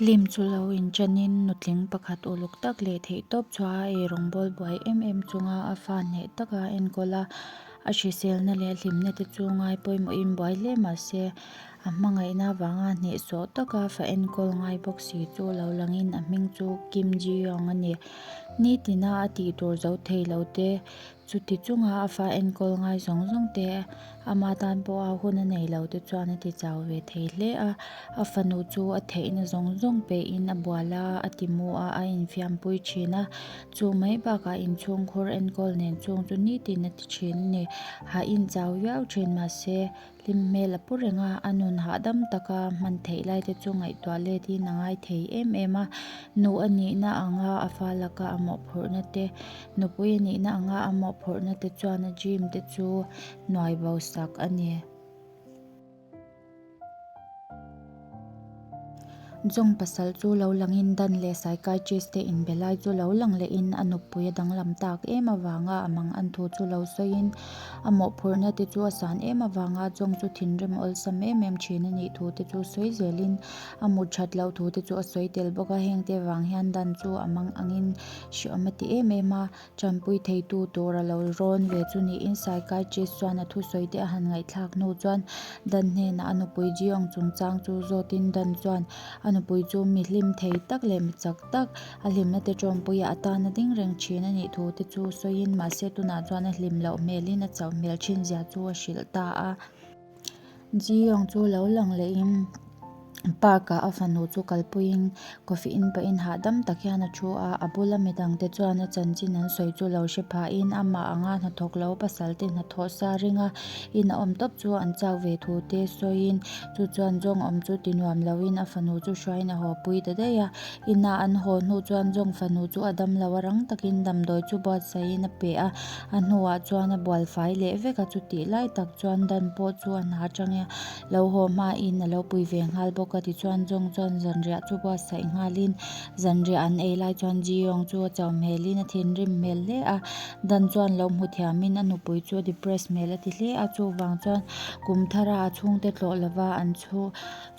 Film chu lo inṭanin nutling pakhat uluk tak leh theihtawp chhuah a eirawng bawl buai em em chunga a fa hneh taka enkawl a, a hriselna leh hlimna te chu ngai pawimawhin buai hle mah se a hmangaihna avanga hnehsawh taka fa enkawl ngai bawk si chu lo langin a hming chu Kim Ji Young a ni. Nitina a tih tur zo thei lo te Chuti chunga a fa enkawl ngai zawng zawng te, ama tan pawha hun a nei lo te chuan a ti chau ve thei hle a. A fanu chu a theihna zawng zawng pehin a bual a, a ti mu a, a infiampui thin a. Chu mai bakah inchhungkhur enkawl nen chung chu nitin a ti thin a ni. Hah inchau viau thin mahse, Hlim hmel a pu reng a, a nun hahdam taka hman theih lai te chu ngaihtuah letin a ngai thei em em a. Nu a nihna anga a fa laka a mawhphurhna te, nupui a nihna anga a mawhphurhna te chuan a dream te chu nuai bo sak a ni. Jong pasal chu lo langin Dan leh psychiatrist te inbe lai chu lo lang lehin a nupui a danglam tak em avanga a mang an thu chu lo sawiin a mawhphurhna te chu a san em avanga Jong chu thinrim awlsam em em thin a nih thu te chu sawi zelin a mut that loh thu te chu a sawi tel bawk a, heng te vang hian Dan chu a mang angin hreawm a ti em em a. Tanpui theitu tur a lo rawn ve chu niin psychiatrist chuan a thusawi te a han ngaihthlak hnu chuan Dan hnenah a nupui Jeong chungchang chu zawtin Dan chuan a nupui chu mi hlim thei tak leh mi chak tak, a hlimna te tawmpuia a tan a ding reng thin a nih thu te chu sawiin mahse tunah chuan a hlim loh hmelin a chauh hmel thin zia chu a hrilh ta a. Jeong chu lo lang lehin park ah a fanu chu kalpuiin coffee in pahin hahdam tak hian a thu a, a bula midangte chuan a chanchin an sawi chu lo hre phahin amah anga hnathawk lo pasal te hnathawh sa ringa in a awm tawp chu an chak ve thu te sawiin chu chuan Jong awm chu ti nuam loin a fanu chu hruaiin a haw pui ta daih a, ina an haw hnu chuan Jong fanu chu a dam lo a rang takin damdawi chu buatsaihin a pe a, a hnuah chuan a bual fai leh vek a chutih lai tak chuan Dan pawh chu a hna atanga lo haw hmain a lo pui ve nghal bawk a tichuan Jong chuan zanriah chu buatsaih nghalin zanriah an ei lai chuan Ji Yong chu a chauh hmelin a thinrim hmel hle a, Dan chuan lo hmu thiamin a nupui chu a depress hmel a ti hle a, chuvang chuan kum thara a chhungte tlawh lova an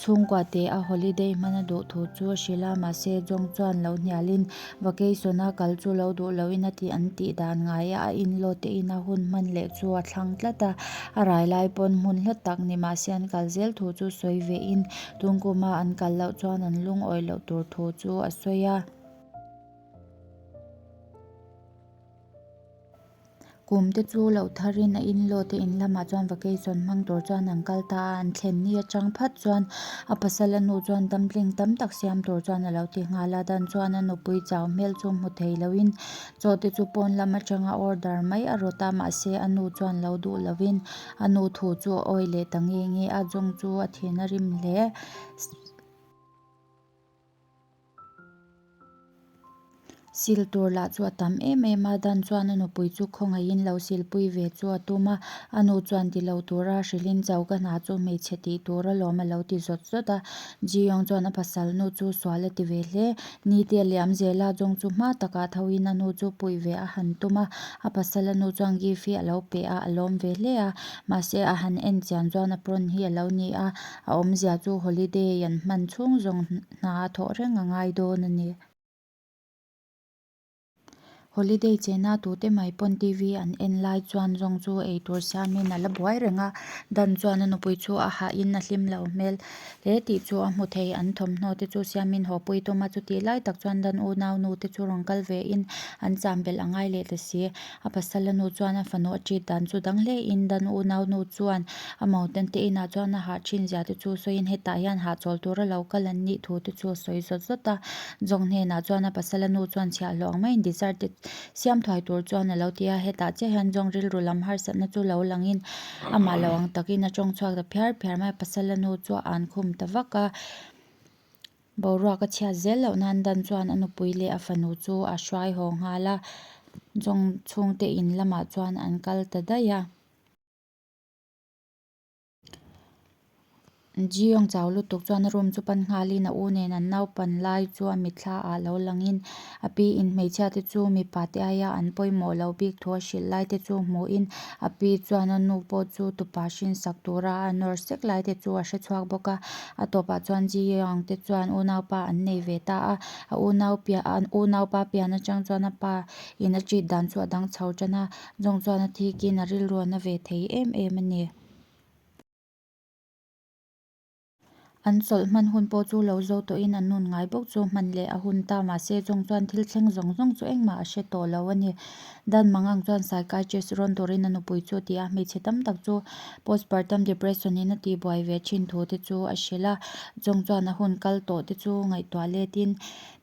chhungkua te a holiday hman a duh thu chu a hrilh a, mahse Jong chuan lo hnialin Vacation a kal chu lo duh loin a tih an tih dan ngai a, a inlaw te ina hun hman leh chu a thlang tlat a, a rai lai pawn hmun hla tak ni mahse an kal zel thu chu sawi ve in tun kuma an kal loh chuan an lungawi loh tur thu chu a sawi a. Kum te chu loh tharin a inlaw te in lamah chuan vacation hmang tur chuan an kal ta a, an thlen ni atang phat chuan a pasal a nu chuan dumpling tam tak siam tur chuan a lo ti nghal a, dan chuan a nupui chau hmel chu hmu thei loin chaw te chu pawn lam atanga order mai a rawt a, mahse a nu chuan lo duh lovin a nu thu chu a awi leh ta nge nge a, zawng chu a thin a rim hle. Sil tur lah chu a tam em em a, Dan chuan a nupui chu khawngaihin lo silpui ve chu a tum a, a nu chuan ti lo tura hrilhin cho ka hna chu hmeichhe tih tur alawm a lo ti zawt zawt a, Ji Yong chuan a pasal nu chu sual a ti ve hle, ni te a liam zel a, Jong chu hma takah tho in a nu chu puih ve a han tum a, a pasal a nu chuan gift hi a lo pe a, a lawm ve hle a, mahse a han en chian chuan a prawn hi a lo ni a, a awmzia chu holiday an hman chhung zawng hna a thawh reng a ngai dawn a ni. Holiday chena tute mai pawn TV an en lai chuan zawng chu eitur siamin a la buai reng a, Dan chuan a nupui chu a hahin a hlim lo hmel hle tih chu a hmu thei. An thawmhnaw te chu siamin haw pui tum a, chutih lai tak chuan Dan unau nu te chu rawn kal ve in an cham belh a ngai leh ta si. A pasal a nu chuan a fanu a ṭit dan chu dang hle in Dan unau nu chuan a mountain te inah chuan a hah ṭhin zia te chu sawiin hetah hian hahchawl tura lo kal an nih thu te chu a sawi zawt zawt a. Zawng hnenah chuan a pasal a nu chuan chhiahhlawh ang maiin dessert te siam thuai tur chuan a lo ti a, hetah chiah hian zawng rilru lam harsatna chu lo langin amah lo ang takin a tawng chhuak ta phiar phiar mai a, pasal a nu chu a an khum ta vak a, boruak a chhiat zel loh nan Dan chuan a nupui leh a fanu chu a hruai haw nghal a, zawng chhungte in lamah chuan an kal ta daih a. Ji-yong chau lutuk chuan a room chu pan nghalin a u nen an naupan lai chu a mitthla ah lo langin a pi in hmeichhia te chu mipa te aia an pawimawh loh bik thu a hrilh lai te chu hmuhin a pi chuan a nu pawh chu tupa hrinsak tura a nawr sek lai te chu a hrechhuak bawk a. A tawpah chuan Ji-yong te chuan unaupa an nei ve ta a, a unau piah a unaupa pian atang chuan a pa in a treat dan chu a dang chho tan a, Jong chuan a thikin a rilru a na ve thei em em a ni. An chawlh hman hun pawh chu lo zo tawhin an nun ngai bawk chu hman leh a hun ta. Mahse, Jong chuan thil thleng zawng zawng chu engmah a hre tawh lo a ni. Dan Mangang chuan psychiatrist rawn turin a nupui chu a ti a, hmeichhe tam tak chu postpartum depression in a tihbuai ve thin thu te chu a hrilh a. Jong chuan a hun kal tawh te chu ngaihtuah letin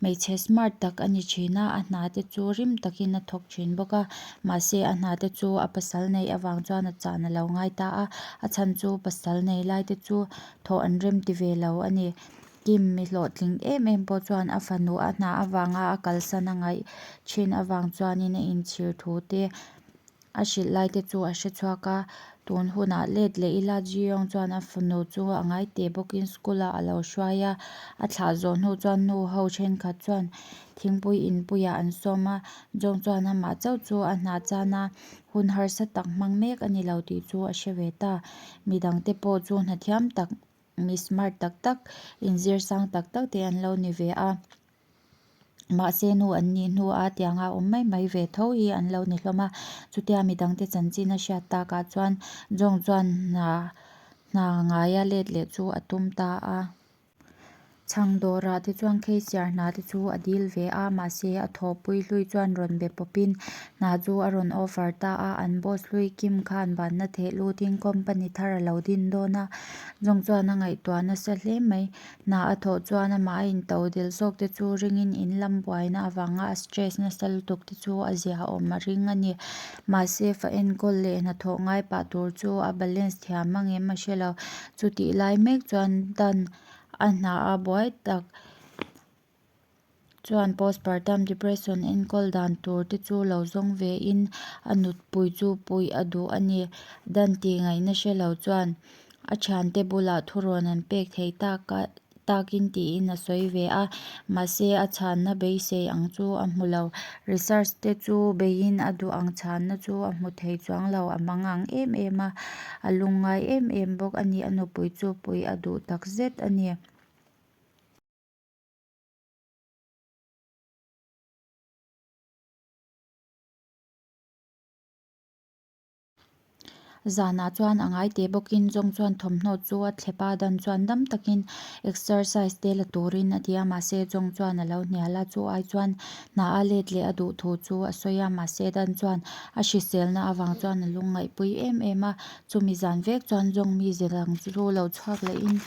Hmeichhe smart tak a ni thin a, a hna te chu rim takin a thawk thin bawk a, mahse a hna te chu a pasal neih avang chuan a chan a lo ngai ta a, a chhan chu pasal nei lai te chu thawh an rem ti ve lo a ni. Kim mi hlawhtling em em pawh chuan a fanu a hna avanga a kalsan a ngaih thin avang chuanin a inchhir thu te A hrilh lai te chu a hre chhuak a, tun hunah let leh ila Ji-yong chuan a fanu chu a ngai teh bawkin school ah a lo hruai a, a thlah zawh hnu chuan nu ho thenkhat chuan thingpui inpuiah an sawm a, Jong chuan amah chauh chu a hnah chan a, hun harsa tak hmang mek a ni lo tih chu a hre ve ta. Midang te pawh chu hnathiam tak, mi smart tak tak, inzir sang tak tak te an lo ni ve a. Mahse nu an nih hnu a tianga awm mai mai ve tho hi an lo ni hlawm a, chutia midangte chanchin a hriat takah chuan Jong chuan hna hna ngaia let leh chu a tum ta a. Chhang dawrah te chuan Kheisiar hna te chu a dil ve a, mahse a thawhpui hlui chuan rawn be pawpin hna chu a rawn offer ta a, an boss hlui Kim khan banna theh lutin company thar a lo din dawn a, Jong chuan a ngaihtuah nasa hle mai. Hna a thawh chuan amah a into dil zawk te chu ringin in lam buaina avanga a stress nasa lutuk te chu a zia awm a ring a ni. Mahse fa enkawl leh hnathawh ngai pah tur chu a balance thiam ang em a hre lo. Chutih lai mek chuan Dan a hna a buai tak chuan postpartum depression enkawl dan tur te chu lo zawng ve in a nutpui chu puih a duh a ni. Dan tih ngaihna hre lo chuan a thiante bulah thurawn an pek theih tak a takin tiin a sawi ve a, mahse a chhanna beisei ang chu a hmu lo. Research te chu beiin a duh ang chhanna chu a hmu thei chuang lo, a mangang em em a, a lungngai em em bawk a ni, a nupui chu puih a duh takzet a ni. Zanah chuan a ngai teh bawkin zawng chuan thawmhnaw chu a thlep a, dan chuan dam takin exercise te la turin a ti a, mahse zawng chuan a lo hnial a, chu ai chuan hna a let leh a duh thu chu a sawi a, mahse dan chuan a hriselna avang chuan a lungngaihpui em em a, chumi zan vek chuan zawng mi ze dang chu lo chhuak lehin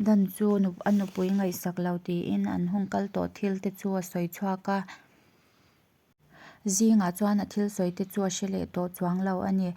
dan chu a nupui ngaihsak lo tiin an hun kal tawh thil te chu a sawi chhuak a. Zingah chuan a thil sawi te chu a hre leh tawh chuang lo a ni.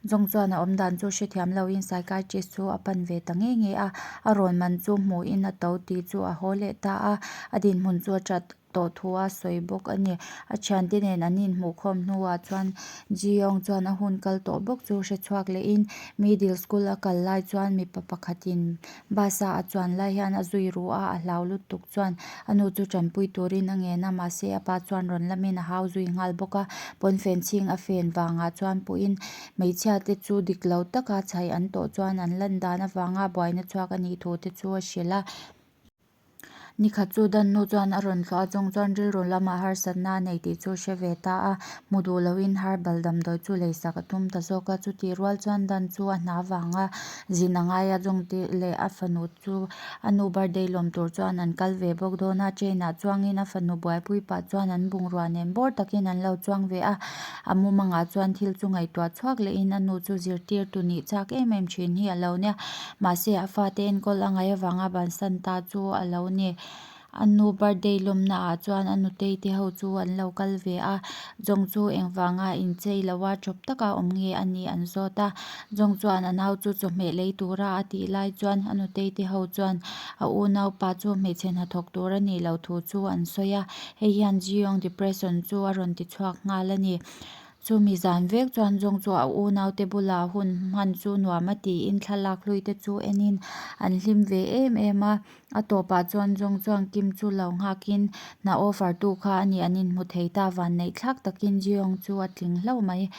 Zawng chuan a awmdan chu hrethiam loin psychiatrist chu a pan ve ta nge nge a, a rawn man chu hmuhin a to tih chu a haw leh ta a, a dinhmun chu a that tawh thu a sawi bawk a ni. A thiante nen an inhmuhkhawm hnuah chuan Ji-yong chuan a hun kal tawh bawk chu hre chhuak lehin middle school a kal lai chuan mipa pakhatin Bus a a chuan lai hian a zui ru a, a hlau lutuk chuan a nu chu tanpui turin a ngen a, mahse a pa chuan rawn lamin a hau zui nghal bawk a, pawnfen chhing a fen vangah chuan puhin hmeichhia te chu dik lo taka chhaih an tawh chuan an lan dan avanga buaina chhuak a nih thu te chu a hrilh a. Nikhat chu Dan nu chuan a rawn thlawh a, chung chuan rilru lamah harsatna a nei tih chu a hre ve ta a, hmu duh loin herbal damdawi chu leisak a tum ta zawk a, chutih rual chuan Dan chu a hna vanga zin a ngai a, chung tih leh a fanu chu a nu birthday lawm tur chuan an kal ve bawk dawn a, train ah chuangin a fanu buaipui pah chuan an bungrua nen bawr takin an lo chuang ve a, a mumangah chuan thil chu ngaihtuah chhuak lehin a nu chu zirtirtu nih chak em em thin hi a lo nia. Mahse a fate enkawl a ngaih avanga bansan ta chu a lo ni. A nu birthday lawmna ah chuan a nutei te ho chu an lo kal ve a, Jong chu engvanga inchei lo a chawp taka awm nge a nih an zawt a. Jong chuan a nau chu chawhmeh lei tura a tih lai chuan a nutei te ho chuan a unaupa chu hmeichhe hnathawk tur a nih loh thu chu an sawi a, hei hian Ji-yong depression chu a rawn ti chhuak nghal a ni. Chumi zan vek chuan Jong chu a unaute bulah hun hman chu nuam a tiin thlalak hlui te chu enin an hlim ve em em a. A tawpah chuan Jong chuan Kim chu lo nghakin hna offer tu kha a ni an inhmu thei ta. Vanneih thlak takin Ji-yong chu a tling hlauh mai.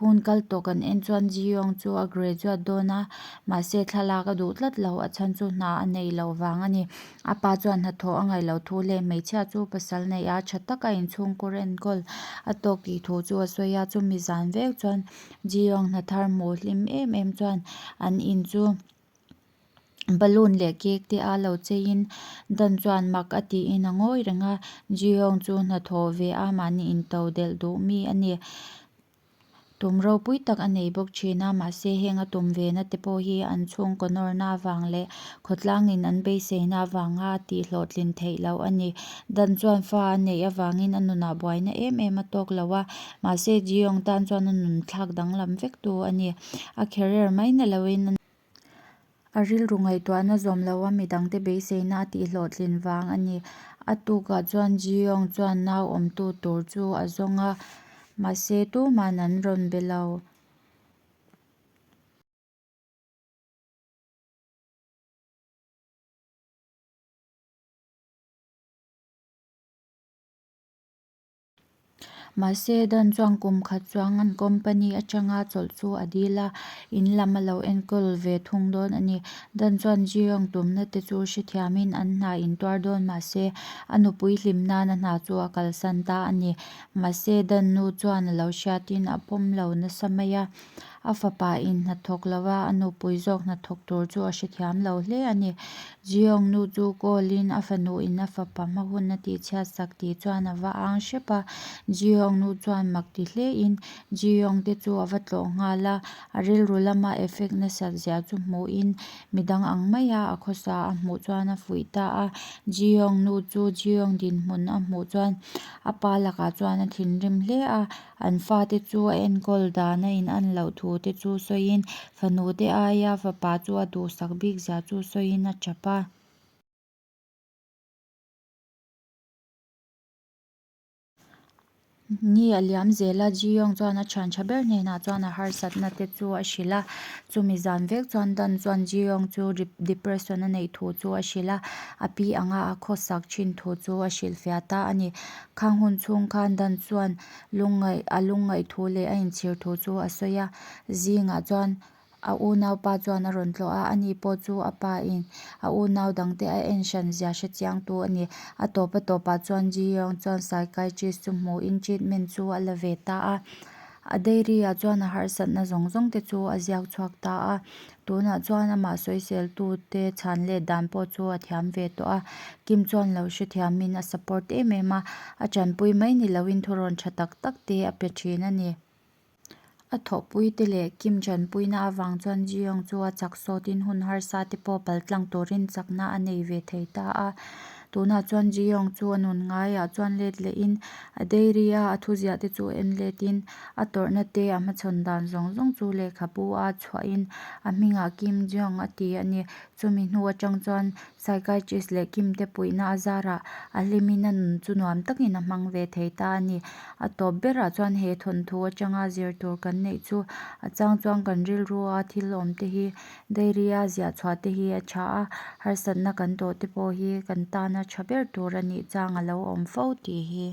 Hun kal tawh kan en chuan Ji-yong chu a graduate dawn a, mahse thlalak a duh tlat lo, a chhan chu hna a neih loh vang a ni. A pa chuan hnathawh a ngaih loh thu leh hmeichhia chu pasal neih a tha taka inchhungkur enkawl a tawk tih thu chu a sawi a, chumi zan vek chuan Ji-yong hna thar hmuh hlim em em chuan an in chu Balloon leh cake te a lo cheiin Dan chuan mak a tiin a ngawi reng a, Ji-yong chu hnathawh ve a mahni into delh duh mi a ni. Tum ropui tak a nei bawk thin a, mahse heng a tum ve na te pawh hi an chhungkaw nawrna avang leh khawtlangin an beiseina avanga tih hlawhtlin theih loh a ni. Dan chuan fa a neih avangin a nunah buaina em em a tawk lo a, mahse Ji-yong tan chuan a nun thlak danglam vek tu a ni. A career mai na loin a. A rilru ngaihtuahna zawm lo a midangte beiseina a tihhlawhtlin vang a ni. A tukah chuan Ji-yong chuan nau awmtu tur chu a zawng a, mahse tuman an rawn be lo. Mahse, Dan chuan kum khat chuang an company atanga chawlh chu a dil a, in lam a lo enkawl ve thung dawn a ni. Dan chuan Ji-yong tumna te chu hrethiamin an hna intuar dawn mahse, a nupui hlim nan a hna chu a kalsan ta a ni. Mahse, Dan nu chuan a lo hriatin a pawm lo nasa mai a. A fapa in hnathawk lo a, a nupui zawk hnathawk tur chu a hrethiam lo hle a ni. Ji-yong nu chu call in a fanu in a fapa hma hun a tihchhiat sak tih chuan a va ang hrep a. Ji-yong nu chuan mak ti hle in Ji-yong te chu a va tlawh nghal a, a rilru lama effect nasat zia chu hmuh in midang ang mai a a khawsa a hmuh chuan a fuih ta a. Ji-yong nu chu Ji-yong dinhmun a hmuh chuan a pa lakah chuan a thinrim hle a. An fate chu a enkawl dan a in an loh thu te chu sawiin, fanu te aia fapa chu a duhsak bik zia chu sawiin a tap a. Ni a liam zel a, Ji Yong chuan a thian tha ber hnenah chuan a harsatna te chu a hrilh a. Chumi zan vek chuan Dan chuan Ji Yong chu depression a neih thu chu a hrilh a, a pi anga a khawsak thin thu chu a hrilhfiah ta a ni. Khang hun chhung khan Dan chuan lungngaih a lungngaih thu leh a inchhir thu chu a sawi a, zingah chuan a unaupa chuan a rawn tlawh a, ani pawh chu a pa in a unau dangte a en hran zia hre chiang tu a ni. A tawp a tawpah chuan Ji Yong chuan psychiatrist chu hmuhin treatment chu a la ve ta a, a diary ah chuan a harsatna zawng zawng te chu a ziak chhuak ta a. Tunah chuan amah sawiseltu te chhan let dan pawh chu a thiam ve tawh a, Kim chuan lo hrethiamin a support em em a, a tanpui mai ni loin thurawn tha tak tak te a pe thin a ni. A thawhpui te leh Kim tanpuina avang chuan Ji-yong chu a chak sawtin hun harsa te pawh paltlang turin chakna a nei ve thei ta a. Tunah chuan Ji-yong chu a nun ngaiah chuan let lehin a diary a a thuziah te chu en letin A tawrhna te a hmachhawn dan zawng zawng chu lehkhabu a chhuahin a hmingah Kim Jong a ti a ni. Chumi hnu atang chuan psychiatrist leh Kim te puihna a zarah a hlimin a nun chu nuam takin a hmang ve thei ta a ni. A tawp berah chuan he thawnthu atanga zir tur kan neih chu a chang chuan kan rilru a thil awm te hi diary a ziah chhuah te hi a tha a, harsatna kan tawh te pawh hi kan tana tha ber tur a nih chang a lo awm fo tih hi.